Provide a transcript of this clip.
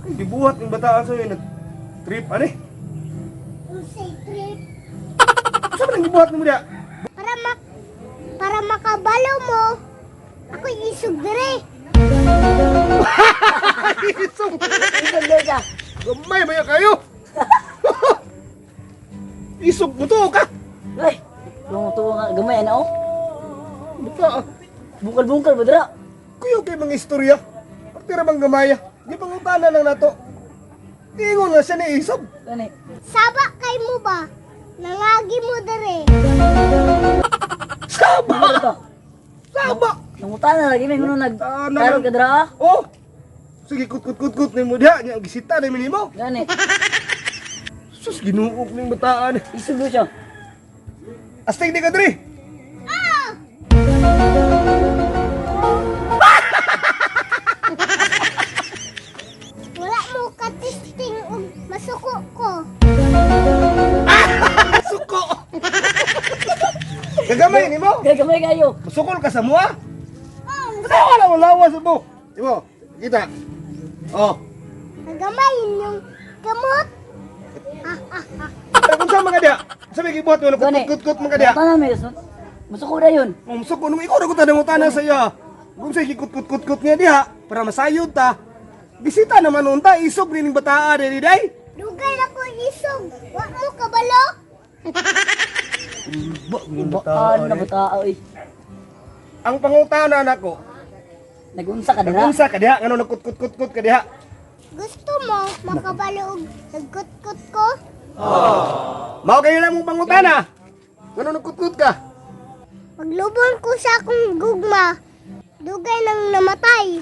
Ay, gibuhat ng bataan sa'yo, nag-trip, ani? Unsay trip? Saan ba nang gibuhat nimo diha? Para makabalo mo, ako isog dire. Isog! Isog daw siya. Gamay ba kayo? Isog mo to ka! Uy, yung tuwa nga gamay ana oh. Bata, ah. Bungkal-bungkal ba dira? Kuyo kay mga istorya. Pagtira bang gamaya, di pangutana lang nato. Ingon nga siya ni Isog. Gani. Saba kay mo ba? Nangagi mo dire. Saba! Ano to? Saba! Nangutana lagi may ngono nag Nangutana karon lang. ka dira ah. Oh! Sige, kut kut kut kut ni mo diha, nya gisita na nimo. Gani. Sus, ginuog ning bataan. Isog daw siya. Astig di ka diri. Ah! Wala mo katisting og masuko ko. Suko. Gagamay nimo. Kay gamay kayo. Musukol ka sa mua. Oh, Ano wala mo lawas mo? Imo, kita. Oh. nagamay yung gamot. Ah, ah, ah. Kung sa mga diha, sa may gibuhat mo Gani. kut kut kut mga diha. Nangutana may masuko na yun. Oh, musuko nung ikaw ra ko tanang utana sa iya. Kung sa gikut kut kut kut nga diha para masayod ta. Bisita naman unta isog ni ning bataa diri day. Dugay na ko isog. Wa mo kabalo? Ba, Baan na bataa oy. Ang pangutana nako, Nagunsa ka dira. nagunsa ka diha ngano nagkut kut kut kut ka diha? Gusto mo makabalo og nagkutkot ko? Mao kayo na mong pangutana. Ngano nagkut-kut ka? Paglubon ko sa akong gugma, dugay nang namatay.